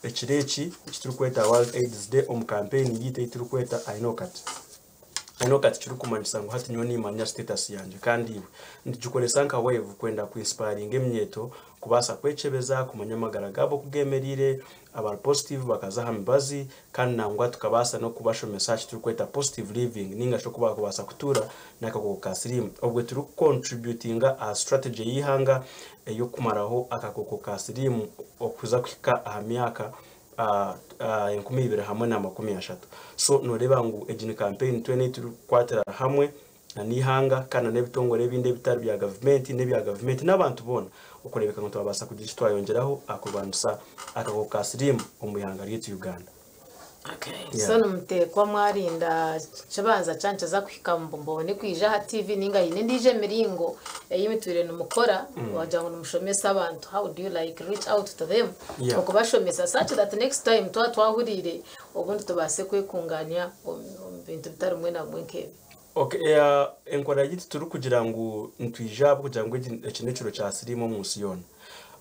Ekiro eki eki turikweta World AIDS Day omu kampeyini yaitu ei turikweta I Know Kati. I Know Kati kirikumanyisa ngu hati nyowe niimanya status yangye kandi iwe. Nitugikoresa nka wave kwenda ku inspiringa eminyeeto kubaasa kwekyebeza, kumanya amagara gaabo oku geemereire, abari positive bakaza aha mibazi kandi nangwa tukabaasa n'okubashomesa aha ki turikweta positive living nainga shi oku baakubaasa kutuura n'akakooko ka siriimu obwo turikukontributinga aha strategy y'eihanga ey'okumaraho akakooko ka siriimu okuza kuhika aha myaka 2030. So nooreeba ngu egi ni kampeyini twena ei turikukwatira hamwe na n'eihanga kandi na n'ebitongore ebindi ebitari bya gavumenti n'ebya gavumenti n'abantu boona okureebeka ngu twabaasa kugira eki twayongyeraho aha kurwanisa akakooko ka siriimu omu ihanga ryaitu Uganda. Okay. So nimuteekwa mwarinda kibanza kyanyu kiza kuhika mubone kwija aha TV ninga haine endiijo emiringo ei mutwire nimukora wagira ngu nimushomesa abantu how do you like reach out to them okubashomesa such that next time twaba twahuriire obundi tubaase kwekunganya omu bintu bitari bimwe na bimwe nk'ebi. Okay, enkora yaitu titurikugira ngu nitwija ahabw'okugira ngu eki n'ekiro kya siriimu omu nsi yoona.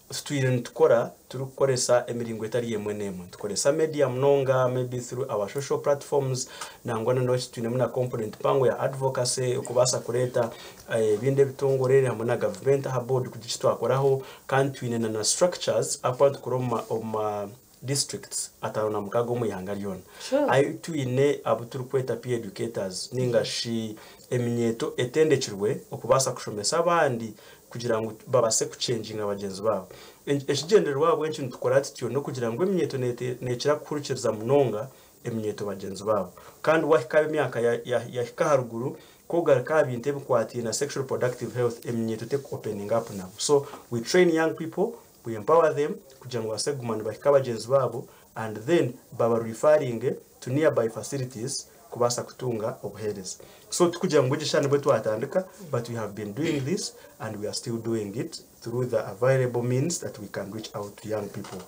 Tutwire nitukora turikukoresa emiringo etari emwe n'emwe. Nitukoresa media munonga maybe through our social platforms nangwa na n'obu twinemu na component mpango ya advocacy okubaasa kureeta ebindi ebitongore hamwe na gavumenti aha board kugira eki twakoraho kandi twine na na structures ahakuba nitukora omu ma districts 56 omu ihanga ryona. Ahu twine abu turikweta peer educators ninga shi eminyeeto etendekirwe okubaasa kushomesa abandi kugira ngu babaase kuchenjinga bagyenzi baabo. Ekigyendererwa ahabw'enki nitukora tutyo n'okugira ngu eminyeeto neekira kuhurikiriza munonga eminyeeto bagyenzi baabo. Kandi waahika ab'emyaka yahika aharuguru, ku ogaruka aha bintu ebikwataine na sexual reproductive health eminyeeto teku openinga up nabo. So we train young people We empower them kugira ngu babaase kuguma nibahika bagyenzi baabo and then baba referringe to nearby facilities kubaasa kutunga obuheereza. So tikugira ngu egi eshaaha nibwo twatandika but we have been doing this and we are still doing it through the available means that we can reach out to young people.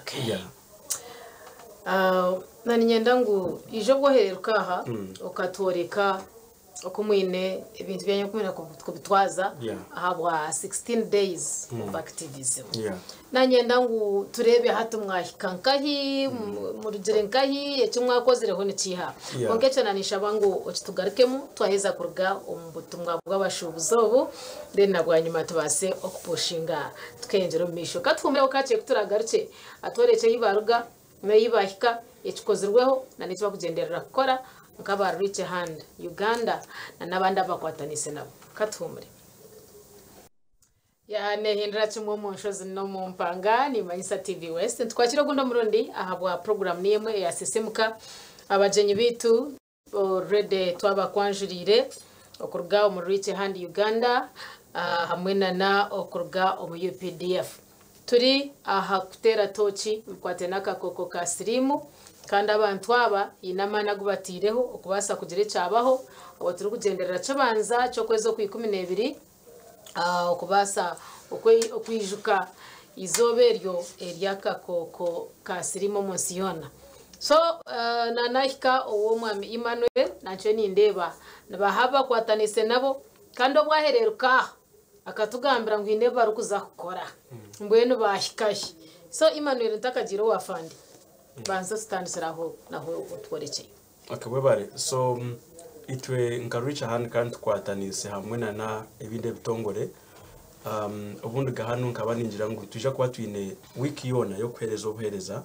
Okay. Yeah. Ah, na niinyenda ngu ija obwohereruka aha okatworeka Oku mwine ebintu byanyu oku mwine kubitwaza ahabwa 16 days of activism. Nanyenda ngu tureebe hati mwahika nkahi, murugire nkahi, eki mwakozireho nikiiha. Kwonka ekyo nanishaba ngu okitugarukemu twaheza kuruga omu butumwa bw'abashuubuzi obu then na bwanyima tubaase okupushinga tukeyongyera omu maisho. Katuhuumureho kakye kuturagarukye atworekye ahi baaruga. N'ei baahika, ekikozirweho na n'eki barikugyenderera kukora nk'aba Reach a Hand Uganda na n'abandi abu bakwataniise nabo. Ka tuhuumure. Ya neehindura kimwe omu nshozi n'omu mpanga. Nimmanyisa TV West. Nitukwakira ogundi omurundi ahabwa puroguraamu niyo emwe eya Sisimuka. Abagyenyi baitu Already twabakwanjuriire okuruga omu Reach a Hand Uganda hamwe na na okuruga omu UPDF. Turi aha kuteera tooki ebikwataine n'akakooko ka siriimu kandi abantu aba haine amaani agu bataireho okubaasa kugira ekyabaho obwo turikugyenderera kibanza ky'okwezi okw'ikumi-n'ebiri okubaasa okwijuka eizooba eryo ery'akakooko ka siriimu omu nsi yoona. So nanahika ow'omwami Emmanuel nankyo nindeeba nibaha abakwataniise nabo kandi obu ahereeruka aha akatugambira ngu haine ebi barikuza kukora mbwenu baahikahi. So Emmanuel ntakagiire owa Afande banza otutandikire aho naho otworekyeyo. Okay webare so itwe nka reach a hand kandi tukwataniise hamwe na na ebindi ebitongore um, obundi ga hanu nkaba ningira ngu nitwija kuba twine wiiki yoona y'okuheereza obuheereza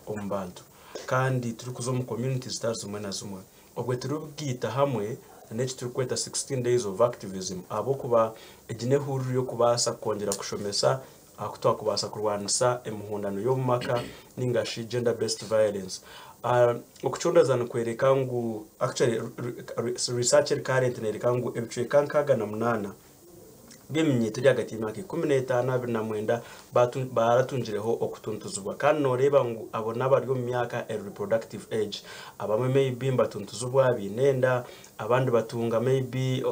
omu bantu kandi turikuza omu community zitari zimwe na zimwe obwe turikugiita hamwe n'eki turikweta 16 days of activism ahabw'okuba egi n'ehururu y'okubaasa kwongyera kushomesa Aha ku twakubaasa kurwanisa emihondano y'omu maka ninga shi gender based violence. Okucondooza nikworeka ngu actually research eri current neyoreka ngu ebicweka 68 by'eminyeeto eri ahagati y'emyaka 15 29 baratungireho okutuntuzibwa kandi noreeba ngu abo n'abari omu myaka eri reproductive age. Abamwe maybe nibatuntuzibwa baine enda, abandi batunga maybe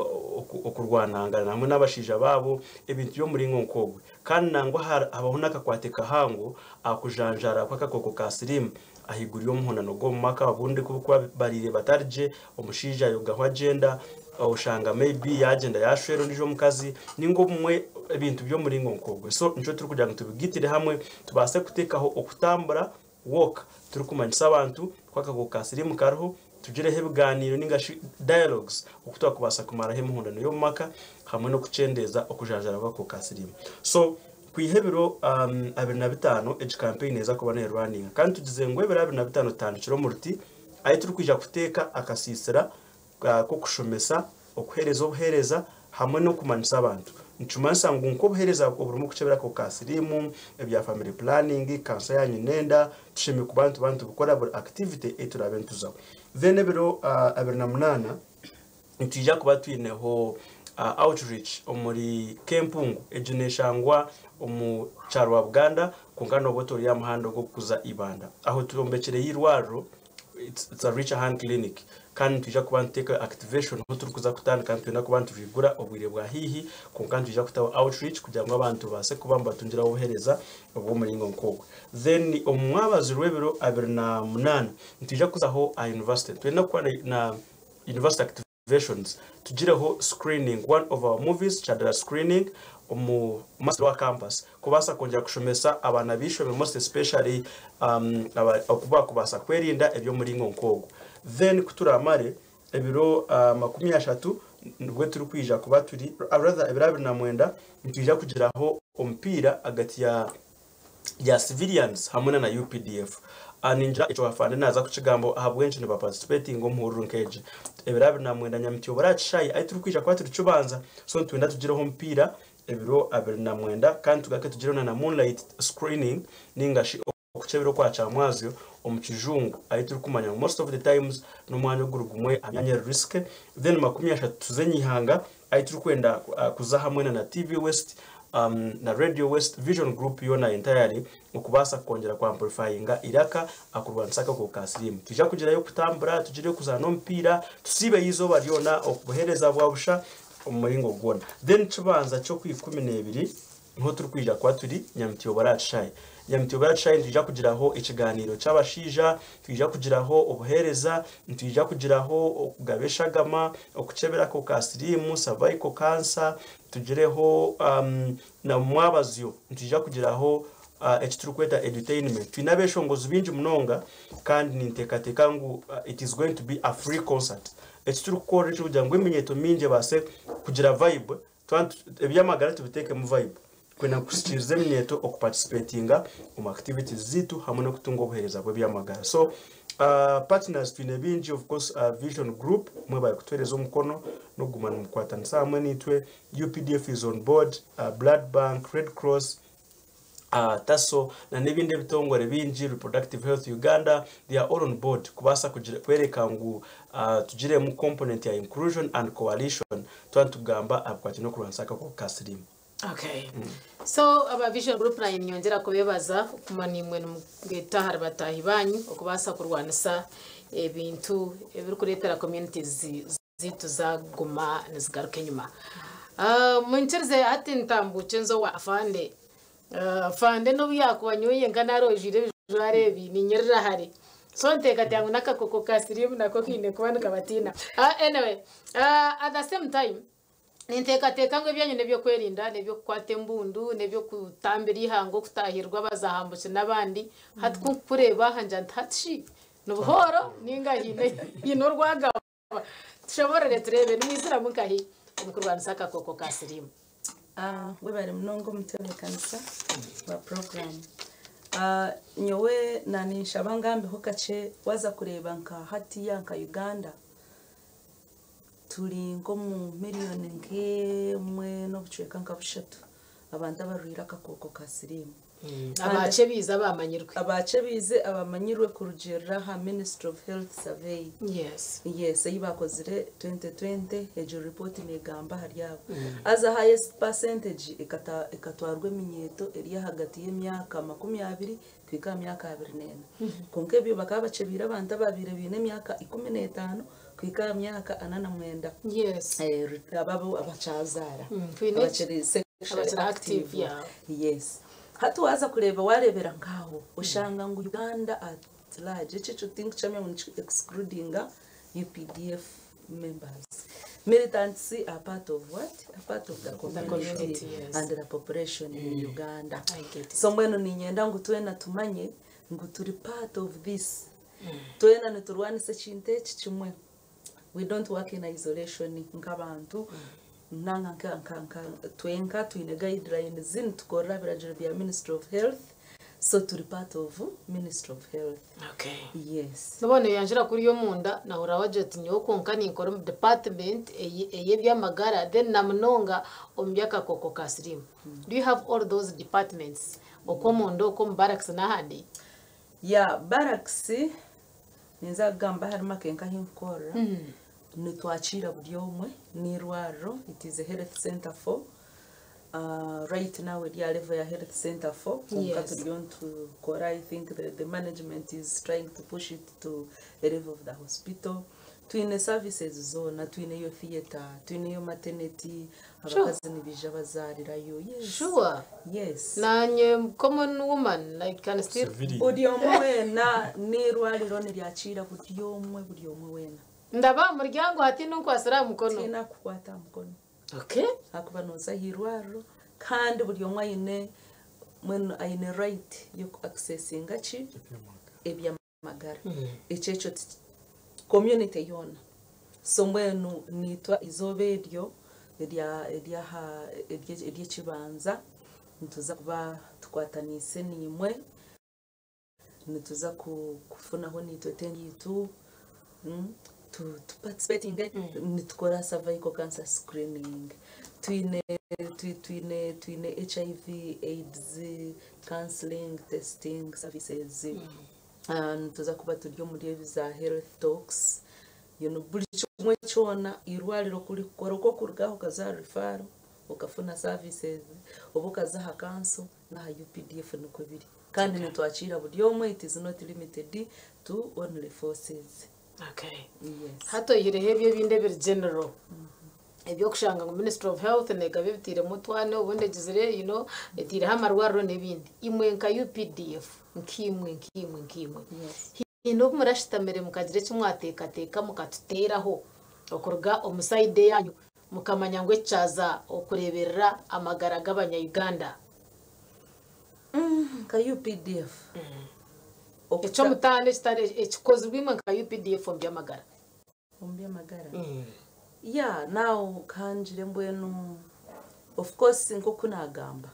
okurwanangana hamwe n'abashaija baabo ebintu by'omuringo nk'ogwo. Kandi nangwa habaho n'akakwate kahango aha kujanjaara kw'akakooko ka siriimu ahaiguru y'omuhondano gw'omu maka obundi ku barikuba bariire batari gye, omushaija ayogaho agyenda, oshanga maybe yaagyenda yaashwera ondiijo omukazi nainga obumwe ebintu by'omuringo nk'ogwo. So nikyo turikugira ngu tubigaitire hamwe tubaase kuteekaho okutambura. Walk turikumanyisa abantu ku akakooko ka siriimu kariho, tugireho ebigaaniiro ninga shi dialogues oku twakubaasa kumaraho emihondano y'omu maka hamwe n'okukyendeeza okujanjaara kw'akakooko ka siriimu. So kwiha ebiro 25 egi campaign neeza kuba neerwaninga kandi tugize ngu ebiro 25 tutandikire omu ruti ahu turikwija kuteeka akasiisira k'okushomesa, okuheereza obuheereza hamwe n'okumanyisa abantu. Nikimanyisa ngu nk'obuheereza oburimu okukyebera akakooko ka siriimu, ebya family planning, kansa ya nyinenda, tushemereire kuba nituba nitubikora buri activity ei turaabe nituzaho. Then ebiro 28 nitwija kuba twineho outreach omuri Kempungu, egi neeshangwa omu kyaro Buganda kwonka nooba ori aha muhanda ogw'okuza Ibanda. Aho twombekireyo eirwariro, it's a Reach a Hand clinic kandi nitwija kuba nituteeka activation ahu turikuza kutandika nitwenda kuba nitubigura obwire bwa haihi kwonka nitwija kutaho outreach kugira ngu abantu babaase kuba nibatungiraho obuheereza obw'omuringo nk'ogwo. Then omu mwabazi rw'ebiro 28 nitwija kuzaho aha university, nitwenda kuba na university activations tugireho screening one of our movies Kyadara screening omu wa campus kubaasa kwongyera kushomesa abaana b'eishomero most especially oku bakubaasa kwerinda eby'omuringo nk'ogwo. Then ku turamare ebiro 30 nibwo turikwija kuba turi, rather ebiro 29 nitwija kugiraho omupiira ahagati ya civilians hamwe na UPDF. Ningira ekyo afande naaza kukigamba ahabw'enki nibaparticipatinga omu hururu nk'egi. Ebiro 29 Nyamutiyobora aha kishaayi ahu turikwija kuba turi kibanza, so nitwenda tugireho omupiira ebiro 29 kandi tugaruke tugireho na moonlight screening ninga shi okukyebera okwa kyamwazyo omu kijungu ahu turikumanya ngu most of the times n'omwanya oguri gumwe aha myanya eri risky. Then 30 tuze Nyihanga ahu turikwenda kuza hamwe na TV West na Radio West Vision Group yoona entirely okubaasa kwongyera kwamplifyinga iraka akurwanisa akakooko ka siriimu. Twija kugirayo okutambura, tugireyo okuzaana omupiira, tusiibeyo eizooba ryona okubuheereza bwa busha omu muringo gwona. Then kibanza ky'okwikumi n'ebiri niho turikwija kuba turi Nyamutiyobora aha kishaayi. Nyamutiyobora aha kishaayi nitwija kugiraho ekigaaniiro ky'abashaija, nitwija kugiraho obuheereza, nitwija kugiraho okugaba eshagama, okukyebera akakooko ka siriimu, cervical cancer, tugireho na mwabazyo nitwija kugiraho eki turikweta edutainment. Twine abeshongozi bingi munonga kandi ninteekateeka ngu it is going to be a free concert. Eki turikukora ekirikugira ngu eminyeeto mingi ebaase kugira vibe, eby'amagara tubiteekemu vibe. Kwenda kusikiriza eminyeeto okuparticipatinga omu activities ziitu hamwe n'okutunga obuheereza bw'eby'amagara. So partners twine bingi, of course Vision Group mwe bari kutuheereza omukono n'okuguma nimukwatanisa hamwe naitwe. UPDF is on board, Blood Bank, Red Cross, TASO na n'ebindi ebitongore bingi, Reproductive Health Uganda, they are all on board kubaasa kwereka ngu tugiremu component ya inclusion and coalition twaba nitugamba aha bikwatiraine n'okurwanisa akakooko ka siriimu. Okay. So aba Vision Group naye ninyongera kubebaza okuma nimwe nimugeta ahari bataahi banyu okubaasa kurwanisa ebintu ebirikureetera communities ziitu zaguma nizigaruka enyima. Munkirize hati ntambuukye nze owa afande. Afande n'obu yakuba nyowe nka narojwire ebijwaro ebi ninyirira hare. So nteekateeka ngu n'akakooko ka siriimu nako kaine kuba nikabatiina. Anyway, at the same time ninteekateeka ngu ebyanyu n'ebyokwerinda, n'ebyokukwata embundu, n'ebyokutambira eihanga okutahirwa abazahambuki n'abandi. Hati kunkukureeba aha ngira nti hati shi ni buhooro ninga hiine orwagaba. Tushoborere tureebe nimwiziramu nkahi omu kurwanisa akakooko ka siriimu. Webale munonga omutebeekanisa wa program. Nyowe naninshaba ngambeho kakye. Waza kureeba nka hatiya nka Uganda turi nk'omu miliyoni 1.3 abantu abarwaire akakooko ka siriimu. Abakyebiize abamanyirwe. Abakyebiize abamanyirwe kurugirira aha Ministry of Health survey. Yes, ei bakozire 2020, egyo report negamba ahari abo. Aza highest percentage ekatwarwa eminyeeto eri ahagati y'emyaka 20 kuhika aha myaka 24. Kwonka ebyo bakaba bakyebiire abantu ababiire biine emyaka 15 kuhika aha myaka 49. Ababo abakyazaara. Twine abakiri sexually abakiri active, active. Yes, hati waza kureeba wareebera nkaho oshanga ngu Uganda at large, ekyo ekyo tinkukyamya ngu excludinga UPDF members. Militants are part of what? Are part of the community, community, yes. and the population in Uganda. I get it. So mbwenu ninyenda ngu twena tumanye. Ngu turi part of this. Twena niturwanisa ekintu eki kimwe. We don't work in isolation nk'abantu nanga nka, nka, nka, twenka. Twine guidelines, nitukorera aha biragiro bya Ministry of Health, so turi part of Ministry of Health. Yes. Nobona yanjira kuri omunda nahurira wagira oti nyowe kwonka ninkora omu department ey'ebyamagara, then na munonga omu by'akakooko ka siriimu. Do you have all those departments okw'omunda okw'omu barracks n'ahandi? Ya barracks, ninza kugamba harimu akenka ahu nkukorera, nitwakiira buri omwe. N'irwariro, it is a health center for right now eri aha level ya health center 4, kwonka turiyo nitukora. I think the management is trying to push it to a level of the hospital. Twine services zoona, twineyo theatre, twineyo maternity, abakazi nibaija bazaarirayo, yes. Yes. Nanye common woman, I can still Civilian. Buri omwe weena, n'irwariro niryakiira buri omwe, buri omwe weena. Ndaba aha muryango hatiine onkwasire aha mukono? Tihaine akukwata aha mukono. Ahakuba nooza aha irwariro kandi buri omwe aine, mbwenu aine right y'oku accessinga ki? Eby'amagara. Ekyo ekyo community yoona. So mbwenu niitwe izooba eryo erya eryaha ery'ekibanza nituza kuba tukwataniise naimwe, nituza kufunaho naitwe tent yaitu, tu participatinge. Nitukora cervical cancer screening, twine HIV AIDS counseling, testing services. Nituza kuba turi omuri ebi za health talks, buri kimwe kyona irwariro kurikukora, okwo okuruga aho okaza aha referral okafuna services, oba okaza aha council n'aha UPDF, nikwo biri. Kandi nitwakiira buri omwe, it is not limited to only forces. Yes. Hati oyihireho ebyo ebindi ebiri general ebyokushanga ngu Ministry of Health negaba ebitiiremu otwana, obundi egizire etaireho amarwariro n'ebindi, imwe nka UPDF, nk'imwe nk'imwe nk'imwe, hiine obu murashutamire mukagira eki mwateekateeka mukatuteeraho okuruga omu side yanyu, mukamanya ngu ekikyaza okureeberera amagara g'abanya-Uganda? Nka UPDF, Eky'omutaano ekitari ekikozirwe imwe nka UPDF omu by'amagara. Omu by'amagara, ya now kangire mbwenu, of course, nk'oku nagamba,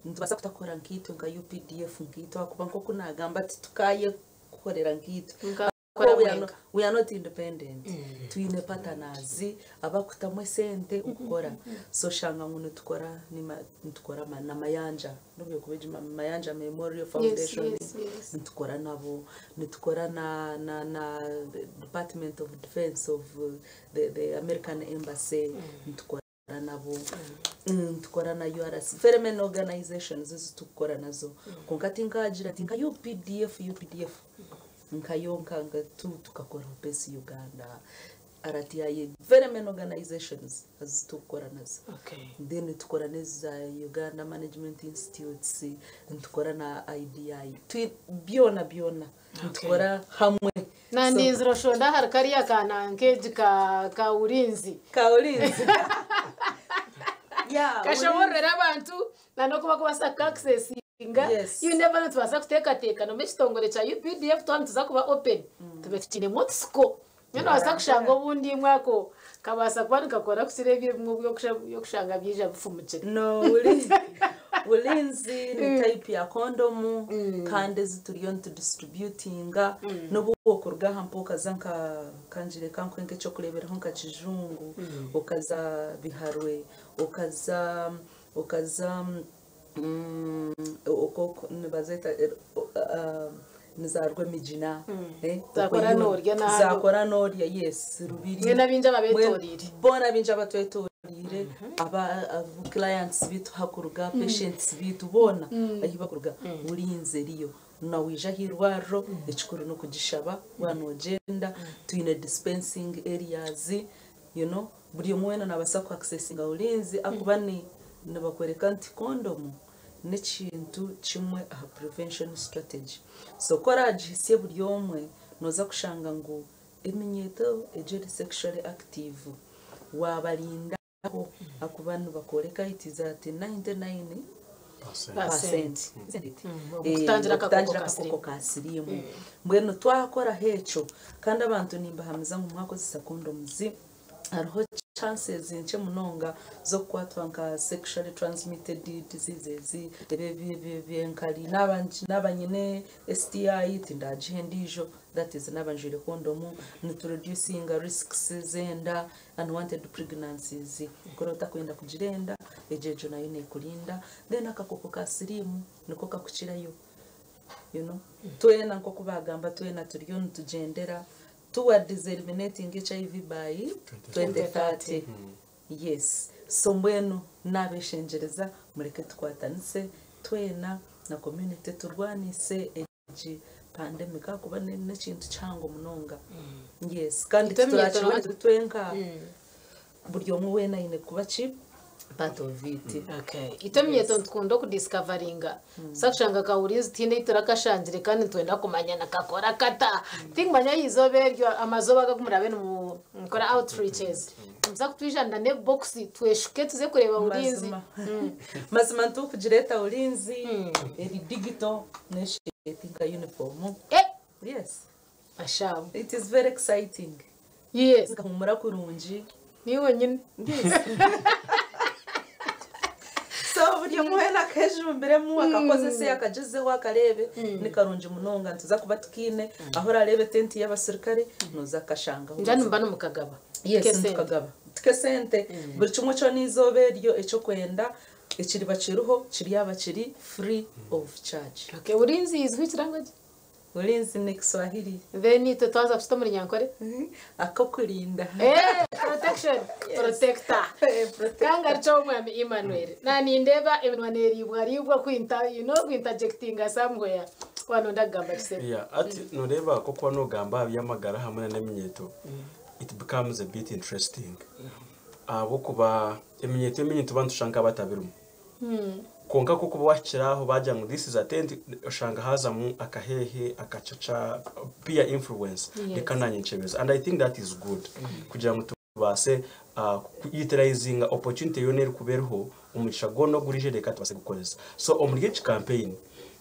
nitubaasa kutakora nkaitwe nka UPDF nkaitwe, ahakuba nk'oku nagamba titukaye kukorera nkaitwe. Nkakora mwenka. We are not independent. Twine partners abakutamu esente okukora, so shanga ngu nitukora na Mayanja, nobwekuba egi Mayanja Memorial Foundation, nitukora nabo, nitukora na Department of Defense of the American Embassy, nitukora nabo, nitukora na URC, very many organizations ezi tukukora nazo. Konka tinkagira nti nka UPDF, UPDF nkayo nka tukakora Base Uganda, RTI, very many organizations ezi tukukora nazo. Then tukora n'eza Uganda Management Institutes, nitukora na IDI. Byona byona nitukora hamwe. Nandinzira oshonda ahari kariya kana nkeegi ka ulinzi. Kaulinzi, yeah. Kashoborera abantu nanokuba kubasa kuaccessinga. You never know, tubaasa kuteekateeka nomu ekitongore kya UPDF twaba nituza kuba open, tube tukinemu otusiko nyine nobaasa kushanga obundi imwe ako kabaasa kuba nikakora kukira ebyo ebimwe byokushanga byija bifumukire. No, ulinzi ni type ya kondomu, kandi ezi turiyo nitudistributinga. N'obu okuruga aha mpa okaza nka kangire kankwe nk'ekyokureeberaho nka Kijungu, okaza Biharwe, okaza nibazeeta nizarwa emigina, Zakora n'orya n'ahandi. Zakora n'orya, yes, Rubiri. Mwena bingi ababetorire. Bona bingi abatwetorire, aba clients bitu hakuruga, patients bitu bona ahi bakuruga, ulinzi eriyo. Nawija ah'irwariro, ekikuru n'okugishaba wanogyenda. Twine dispensing areas, buri omwe weena nabaasa ku accessinga ulinzi, akuba ni nibakwereka nti kondomu n'ekintu kimwe aha prevention strategy. So ku oragihisye buri omwe, noza kushanga ngu eminyeto egyo eri sexually active wabarindaho, akuba nibakworeka it is at 99. Percent. Okutangira akakooko Okutangira ka akakooko ka siriimu. Mbwenu twakoraho ekyo, kandi abantu nimbahamiza ngu mwakozesa condoms, hariho chances nkye munonga z'okukwatwa nka sexually transmitted diseases, ebyenkari. Naaba nyine STI tindagiha endiijo, that is naaba njwaire kondomu. Nitureducinga risks z'enda, unwanted pregnancies. Kuri otakwenda kugira enda, egyo nayo neekurinda. Then akakooko ka siriimu niko kakukirayo. Twena nk'oku bagamba, twena turiyo nitugyendera towards eliminating HIV by 2030. Yes. So mbwenu nabeshengereza, mureke tukwatanise twena na community, turwanise egi pandemic, ahakuba n'ekintu kihango munonga. Yes, kandi Itwe eminyeto titurakibona turi twenka, buri omwe weena aine kuba ki part of it. Okay. Itwe eminyeto nitukunda okudiscoveringa. Sakushanga kawurinzi tihine ei turakashangire kandi nitwenda kumanya nakakora kata. Tinkumanya izooba eryo, amazooba aga murabe nimukora outreaches. Nimuza kutwijanira n'ebibokisi tweshuke tuze kureeba ulinzi. Mazima, mazima, nitukugireeta ulinzi eri digital nesheti nka uniform. Yes. Ashamu. It is very exciting. Kahumura kurungi. Niwe nyine. So buri omwe weena akejumbiremu, akakozese, akagizeho, akareebe ni karungi munonga. Nituza kuba tukiine aho orareebe tenti y'abasirikare, noza akashangaho. Nja nimba nimukagaba. Yes. Kesente. Nitukagaba tukesente buri kimwe kyona. Izooba eryo ekyokwenda ekiriba kiriho kiryaba kiri free of charge. Okay, ulinzi izwi ekirango ki? Ulinzi ni Kiswahili. Then itwe twaza kushita omuri Nyankore. Akokurinda. Protection. Protector. Protector. Kangaricho omwami Emmanuel. Na nindeba eminwa neribwa ribwa kwinta, kwinterjectinga somewhere. Wano ndagamba kisebe. Yeah, ati noreba ko kuba nogamba byamagara hamwe n'eminyeto, it becomes a bit interesting, ahabwokuba eminyeto bantu usanga batabirimu, konka ko kuba wakiraho bagira ngo this is a tent, ushanga hazamu akahehe akacaca peer influence. Reka nanye nshebeza, and I think that is good kugira ngo tubase utilizinga opportunity yona eri kubereho omugisha gwona ogurije, reka tubase gukoresa. So omuri eki campaign,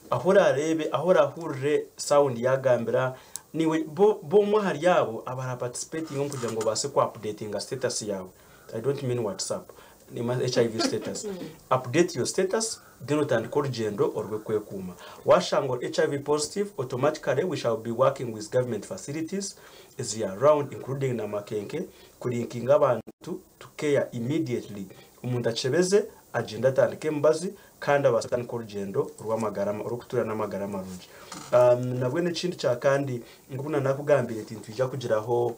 aho orarebe, aho orahurire sound yagambira niwe bo bomwe ahari abo abara participating kugira ngo babase ku updatinga status yawe. I don't mean WhatsApp, ni HIV status. Update your status, then utandika orugendo orw'okwekuuma. Washanga ori HIV positive, automatically we shall be working with government facilities eziri around, including na Makenke, kulinkinga abantu to care immediately. Omuntu acebeze, agenda atandika emibazi kandi abasa kutandika orugendo rw'amagara orw'okutuura n'amagara marungi. Nabwe n'ekindi kya kandi, nk'oku nanakugambire nti nitwija kugiraho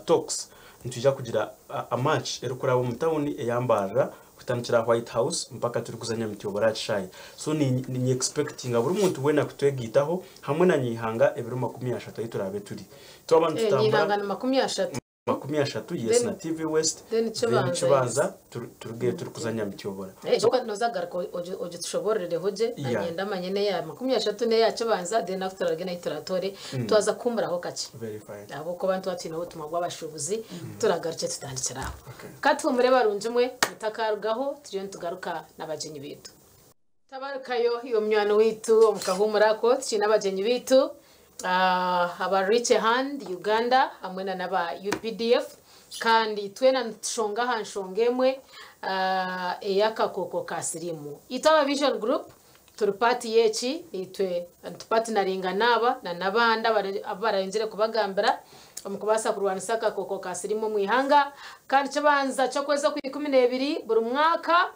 talks, nitwija kugira a march erikuraba omu tawuni eyambarira kutandikira White House mpaka turi kuza Nyamityobora Kishayi. So ni expectinga buri muntu wena kutwegiitaho hamwe na Nyihanga ebiro 30 ahi turabe turi twaba nitutambura. Nyihanga ni 30. 30, yes. Na TV West. Then Kibanza, then Kibanza turuge turi kuza Nyamityobora. Noza garuka oje tushobororeho gye. Nanyenda manye neya 30 neya Kibanza, then after aragenda turatore twaza kumburaho kakye. Very fine. Ahabwokuba ntuba twine obutumwa bw'abashubuzi, turagaruke tutandikiraho. Okay. Katuhumure barungi mwe, mutakarugaho, turiyo nitugaruka n'abagyenyi bitu. Tabarukayo iyo munywani witu omukahumurako, tukiine abagyenyi bitu, aba Reach a Hand Uganda hamwe na n'aba UPDF, kandi twena nitushonga aha nshonga emwe, ey'akakooko ka sirimu. Itwe aba Vision Group turi part y'eki, itwe nitupartneringa n'aba na n'abandi abarengire kubagambira omu kubaasa kurwanisa akakooko ka sirimu omu ihanga. Kandi kibanza ky'okwezi okwa 12 buri mwaka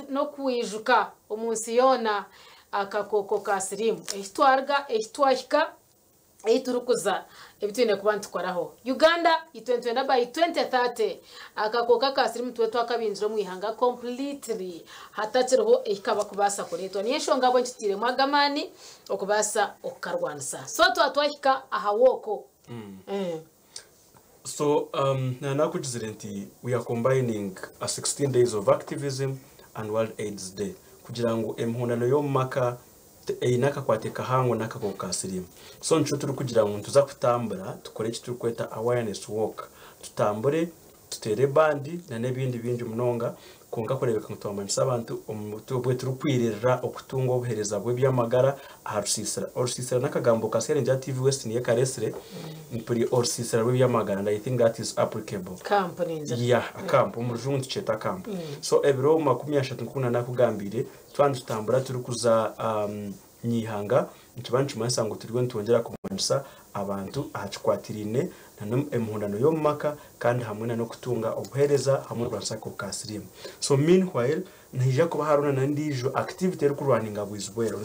n'okwijuka omu nsi yoona akakooko ka sirimu, ekitwarga, ekitwahika, ei turikuza, ebi twine kuba nitukoraho. Uganda itwe nitwenda by 2030 akakooko ka sirimu tube twakabinjira omu ihanga completely, hatakiriho ekikaba kubaasa kureetwa. Niyo enshonga abo nkitiiremu agamani okubaasa okukarwanisa. So tuba twahika aha wooko. So nanakugizire nti we are combining a 16 days of activism and World AIDS Day kugira ngu emihondano y'omu maka eine akakwate kahango n'akakooko ka sirimu. So nikyo turi kugira ngu nituza kutambura tukore eki turikweta awareness walk, tutambure, tutere bandi na n'ebindi bingi munonga. Kwonka kureebeka ngu twamanyisa abantu obwe turikwiririra okutunga obuheereza bw'eby'amagara aha rusiisira. Orusiisira n'akagambo kasya ningira TV West niyo ekareetsire, mpuri orusiisira rw'eby'amagara and I think that is applicable. Camp ningira. Yeah, a camp. Omu rujungu nitukyeta camp. So ebiro 30 nk'oku nakugambiire, twaba nitutambura turikuza Nyaihanga, nikiba nikimanyisa ngu turiyo nitwongyera kumanyisa abantu aha kikwatiraine n'emihondano y'omu maka kandi hamwe n'okutunga obuheereza hamwe n'okurwanisa akakooko ka siriimu. So meanwhile, nihaija kuba hariho n'endiijo activity erikurwaninga Bwizibwera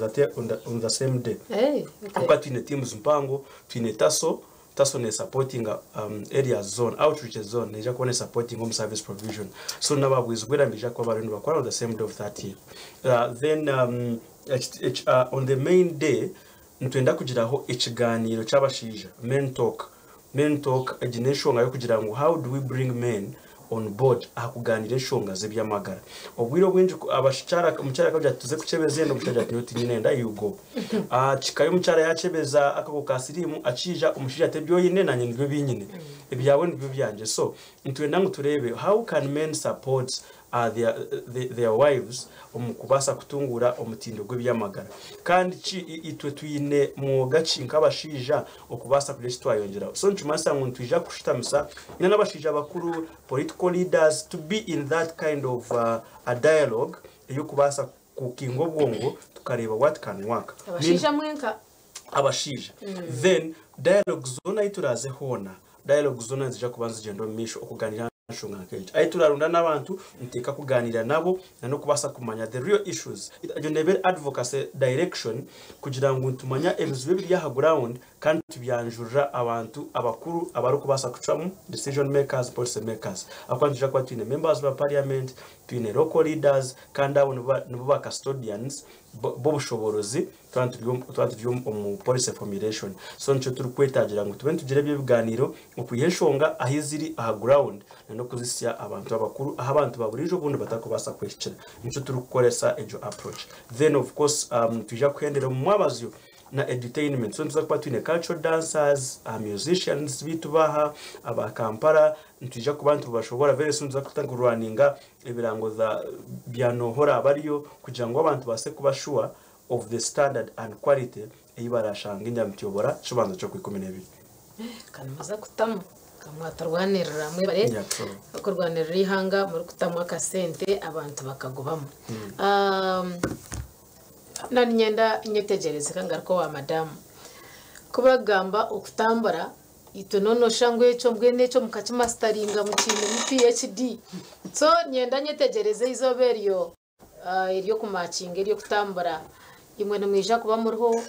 on the same day. Ahabw'okuba twine teams mpango, twine TASO, TASO nesapotinga areas zoona, outreaches zoona neija kuba nesapotinga omu service provision. So n'aba Bwizibwera nibaija kuba bariyo nibakora on the same day of 30th. Then on the main day, nitwenda kugiraho ekigaaniiro ky'abashaija, men talk. Men talk egi n'enshonga y'okugira ngu how do we bring men on board aha kugaaniira enshonga z'eby'amagara. Obwire obwingi abakyara omukyara akagira ati tuze kukyebeza enda omushaija ati nyowe tinyine enda you go. Kikayo omukyara yakyebeza akakooko ka siriimu akiija omushaija ati ebi oine nanye nibyo binyine ebyawe nibyo byangye. So nitwenda ngu tureebe how can men support their wives omu kubaasa kutunguura omutindo gw'eby'amagara. Kandi ki itwe twine mwoga ki nk'abashaija okubaasa kugira eki twayongyeraho? So nikimanyisa ngu nitwija kushutamisa n'abashaija bakuru, political leaders to be in that kind of a dialogue ey'okubaasa kukinga obwongo tukareeba what can work. Abashaija mwenka? Abashaija. Then dialogue zoona ahi turaaze hoona, dialogue zoona niziija kuba nizigyenda omu maisho okugaaniira aha nshonga nk'egyo. Ahi turarunda n'abantu, nituteeka kugaaniira nabo na n'okubaasa kumanya the real issues. Egyo neeba eri advocacy direction kugira ngu nitumanya ebizibu ebiri aha ground kandi tubyanjurira abantu abakuru abarikubaasa kucwamu, decision makers, policy makers. Ahabw'okuba nitwija kuba twine members ba parliament, twine local leaders kandi abo nibo ba custodians b'obushoboorozi twaba turi omu policy formulation. So nikyo turikwetaagira ngu tube nitugira ebyo ebigaaniiro okwiha enshonga ahu ziri aha ground na n'okuzihitsya abantu abakuru ahu abantu ba buriijo obundi batarikubaasa kwehikira. Nikyo turikukoresa egyo approach. Then of course nitwija kuhendera omu mwabazyo na edutainment. So nituza kuba twine cultural dancers, musicians beitu baaha aba Kampala nitwija kuba nitubashoboora very soon nituza kutandika kurwaninga ebirango bya nooha oraabe ariyo kugira ngu abantu babaase kuba sure of the standard and quality ei baraashanga enyamutyobora kibanza ky'okwikumi n'ebiri. Kanimuza kutamu kamwatarwanirira mwebare Yeah, true. okurwanirira ihanga murikutamu akasente abantu bakagubamu. Naninyenda nyetegereze kangaruka wa madamu kubagamba okutambura itwe nonosha ngu ekyo mbwenu ekyo mukakimasitaringa mukiinemu PhD. So nyenda nyetegereze eizooba eryo ery'okumakinga, ery'okutambura, imwe nimwija kuba muriho,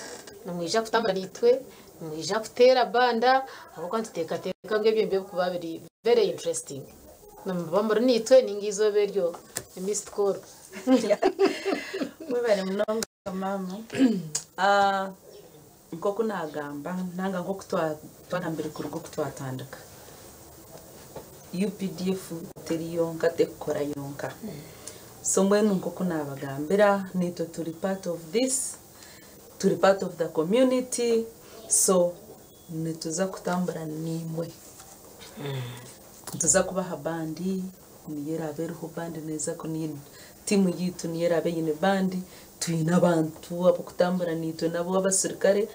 nimwija kutambura naitwe, nimwija kuteera banda, ahabw'okuba nituteekateeka ngu ebyo nibyo birikuba biri very interesting. Nimuba muri naitwe ninga eizooba eryo ni missed call? Mwebare munonga maama. Nk'oku nagamba nanga nk'oku twagambire kuruga oku twatandika, UPDF teri yonka, tekukora yonka. So mbwenu nk'oku nabagambira, nitwe turi part of this, turi part of the community, so nituza kutambura nimwe, nituza kubaha bandi niyo eraabe eriho, bandi neeza tiimu yiitu niyo eraabe eine bandi. Twine abantu ab'okutambura niitwe nabo abasirikare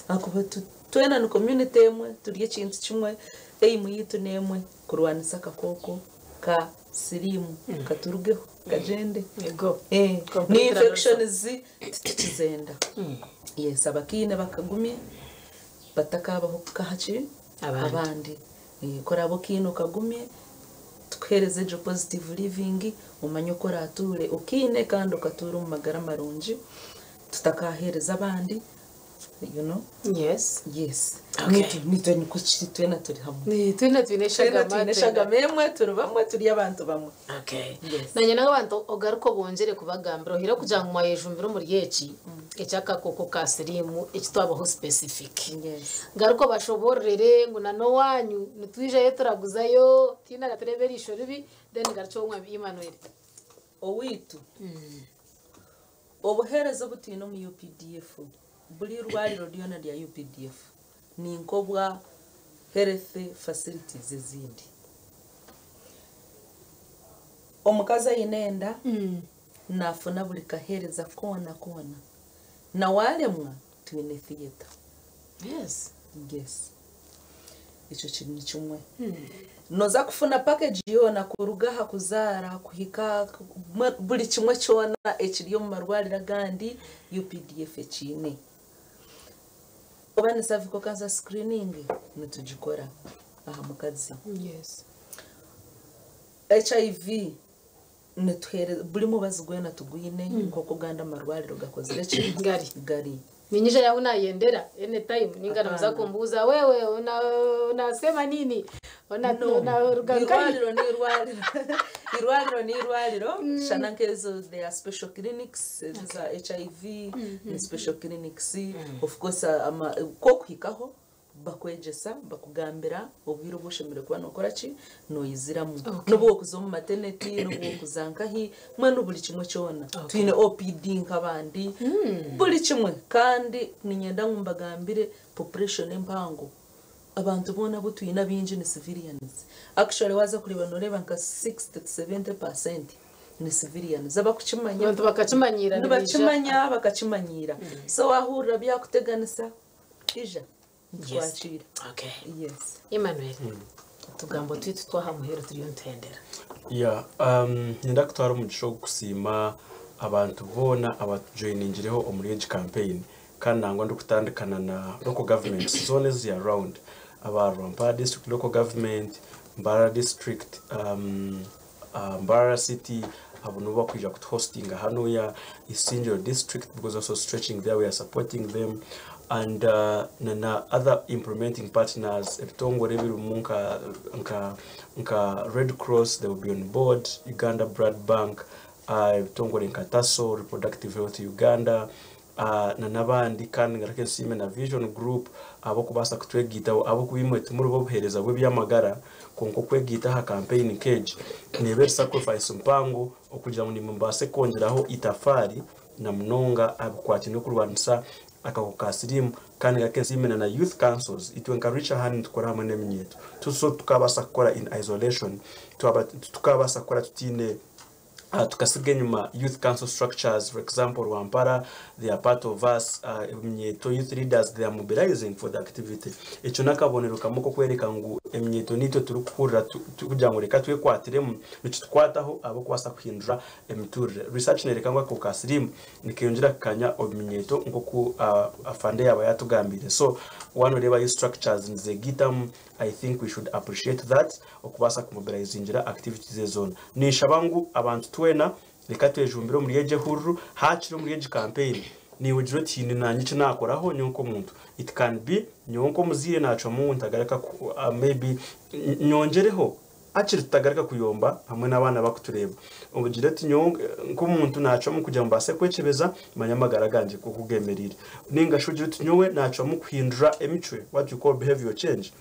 ahakuba twena ni community emwe, turi ekintu kimwe, aim yiitu n'emwe, kurwanisa akakooko ka siriimu katurugeho kagyende. Ego. Ni infections titukizenda. Yes, abakiine bakagumye batakabaho kukaha ki Abandi. Abandi. Koraba okiine okagumye, tukuheereza egyo positive living, omanye oku oratuure okiine kandi okatuura omu magara marungi tutakaheereza abandi. Yes. Nitwe nikwo kiri, twena turi hamwe. Twena twine Twena eshagama. Twine eshagama emwe, turi bamwe, turi abantu bamwe. Yes. Nanye n'abantu ogaruka obongere kubagambira ohire kugira ngu mwayejumbira omuri eki eky'akakooko ka siriimu eki twabaho specific. Ngaruka bashoborere ngu na n'owanyu nitwijayo turaguzayo tiina turebe eriisho ribi, then garukye omwa Emmanuel. Owitu obuheereza obu twine omu UPDF, buri rwariro ryona rya UPDF ni nk'obwa health facilities ezindi. Omukazi aine enda naafuna buri kaheereza koona koona. Na waaremwa twine theatre. Yes. Yes. Ekyo kiri ni kimwe. Nooza kufuna package yoona kuruga aha kuzaara kuhika buri kimwe kyona ekiri omu marwariro agandi UPDF ekiine. Oba ni cervical cancer screening nitugikora aha mukazi. Yes. HIV nituheereza buri mubazi gwena tugwine nk'oku agandi amarwariro gakozire ki? Gari. Gari. Ninyija yahu nayendera anytime ninga namuza Hapana. kumbuuza wewe unasema nini una No. unaruga nkai Irwariro ni irwariro. Irwariro ni irwariro. Shana nkezo there are special clinics ezo za HIV ni special clinics. Of course ama kokuhikaho bakwegyesa bakugambira obwire obu oshemereire kuba nokora ki noyiziramu. Okay. N'obu okuza omu maternity n'obu okuza nkahi mbwenu buri kimwe kyona. Okay. Twine OPD nk'abandi buri kimwe kandi niinyenda ngu mbagambire population empango abantu boona abu twine abaingi ni civilians. Actually waaza kureeba nooreeba nka 60 to 70% ni civilians abakukimanya Abantu bakakimanyira nibaija. Nibakimanya bakakimanyiira. So waahurira byakuteganisa ija nitwakiira. Okay. Yes. Emmanuel. Otugambo twaitu twaha muheru turiyo nituhendera. Yeah, nyenda kutwara omugisha ogu kusiima abantu boona abatujoiningireho omuri egi campaign kandi nangwa ndikutandikana na local governments zoona eziri around aba Rwampara district local government, Mbarara district, Mbarara city abo nibo bakwija kutuhostinga hanuya Isingiro district because also stretching there we are supporting them and na other implementing partners ebitongore ebirimu nka Red Cross, they will be on board, Uganda Blood Bank, ebitongore nka TASO, Reproductive Health Uganda, na n'abandi kandi ngaruke nsiime na Vision Group abokubaasa kutwegiitaho abokuba imwe timuri b'obuheereza bw'ebyamagara kwonka okwegiita aha campaign nk'egi neeba eri sacrifice mpango okugira ngu nimwe mubaase kwongyeraho itafaari na munonga aha bikwatiraine n'okurwanisa akakooko ka siriimu kandi ngaruke nsiime na youth councils. Itwe nka Reach A Hand nitukora hamwe n'eminyeeto, so tukabaasa kukora in isolation, tukabaasa kukora tutaine tukasiga enyima youth council structures. For example, Rwampara, they are part of us, eminyeeto youth leaders, they are mobilizing for the activity. Ekyo n'akabonero kamwe k'okwereka ngu eminyeeto niitwe turikuhurira kugira ngu reka twekwatiremu nikitukwataho ahabw'okubaasa kuhindura emiturire. Research neereka ngu akahuka ka siriimu nikeyongyera kukanya omu minyeeto nk'oku afande yaaba yaatugambiire. So waanoreeba youth structures nizeegaitamu, I think we should appreciate that okubaasa kumobilizingira activities ezo zoona. Ninshaba ngu abantu twena reka twejumbire omuri egi ehururu haakiri omuri egi campaign naiwe ogire oti haine naanye eki naakoraho nyowe nk'omuntu. It can be nyowe nk'omuzaire naacwamu ngu ntagaruka maybe nyongyereho hakiri tutagaruka kuyomba hamwe n'abaana bakutureeba. Ogire oti nyowe nk'omuntu naacwamu kugira ngu mbaase kwekyebeza manye amagara gangye oku gemereire. Nainga shi ogire oti nyowe naacwamu kuhindura emicwe, what you call behaviour change,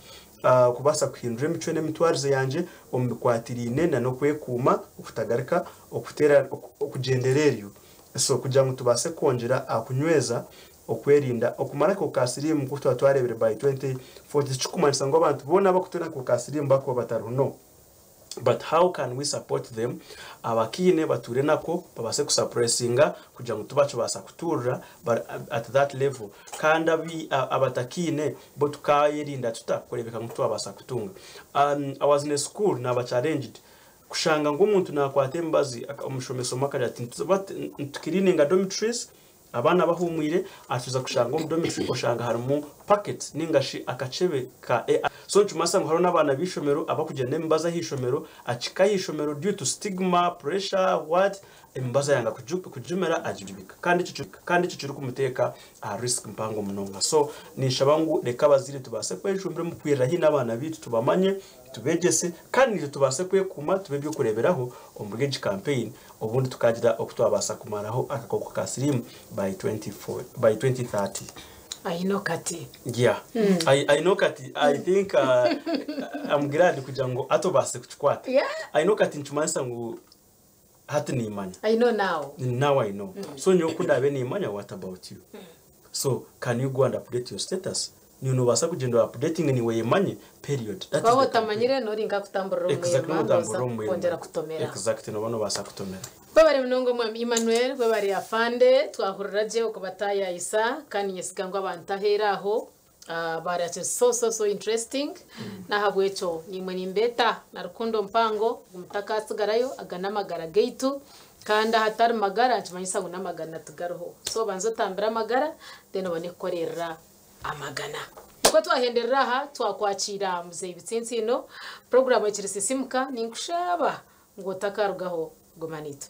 kubaasa kuhindura emicwe n'emitwarize yangye omu bikwatiraine n'okwekuuma okutagaruka okuteera okugyendera eryo. So kugira ngu tubaase kwongyera aha kunyweza okwerinda okumara akahuka ka siriimu nk'oku twaba twareebire by 2040 tikirikumanyisa ngu abantu boona abarikutuura akahuka ka siriimu barikuba batariho no. But how can we support them abakiine batuure nako babaase kusuppressinga kugira ngu tibakibaasa kutuurira at that level kandi abatakiine bo tukayerinda tuta kureebeka ngu twabaasa kutunga. I was in a school naaba challenged kushanga ngu omuntu naakwata emibazi omushomesa omwe akagira ati nitucleaninga dormitories abaana bahuumwire atuza kushanga omu dormitory oshanga harimu packet ninga shi akacebe ka AI. So nikimanyisa ngu hariho n'abaana b'eishomero abakugyenda n'emibazi aha ishomero akika aha ishomero due to stigma, pressure, what, emibazi ayanga kugimira agibika kandi ekyo kirikumuteeka aha risk mpango munonga. So ninshaba ngu reka abazaire tubaase kwejumbira omu kwirira haihi n'abaana baitu tubamanye, tubeegyese kandi naitwe tubaase kwekuuma tube eby'okureeberaho omuri egi campaign obundi tukagira oku twabaasa kumaraho akakooko ka siriimu by 24 by 2030. I know kati. Yeah. I know kati. I think I'm glad kugira ngu atobaase kukikwata. I know kati nikimanyisa ngu hati niimanya. I know now. Now I know. So nyowe ku ndaabe niimanya, what about you? So can you go and update your status? Niiwe nobaasa kugyenda oya updatinge niiwe oyemanye period. That is Waaba the campaign. otamanyire nori nkakutamburira omu Exactly, mwirima notamburira nooza omu mwirima. kwongyera kutomera. Exactly, noba nobaasa kutomera. Webare munonga Omwami Emmanuel, webare Afande, twahurira gye okubataayaayisa kandi niinyesiga ngu abantu aheeru aho baarakire so so so interesting n'ahabw'ekyo naimwe nimbeeta na rukundo mpango ngu mutakatsigarayo aga n'amagara gaitu kandi ahatari magara nikimanyisa ngu n'amagana tigariho so banza otambire amagara then obone kukorerera amagana. Nikwo twahenderera aha twakwakiira Muzeeyi Bitsintsiino, puroguraamu ekiri Sisimuka, ninkushaba ngu otakarugaho guma naitwe.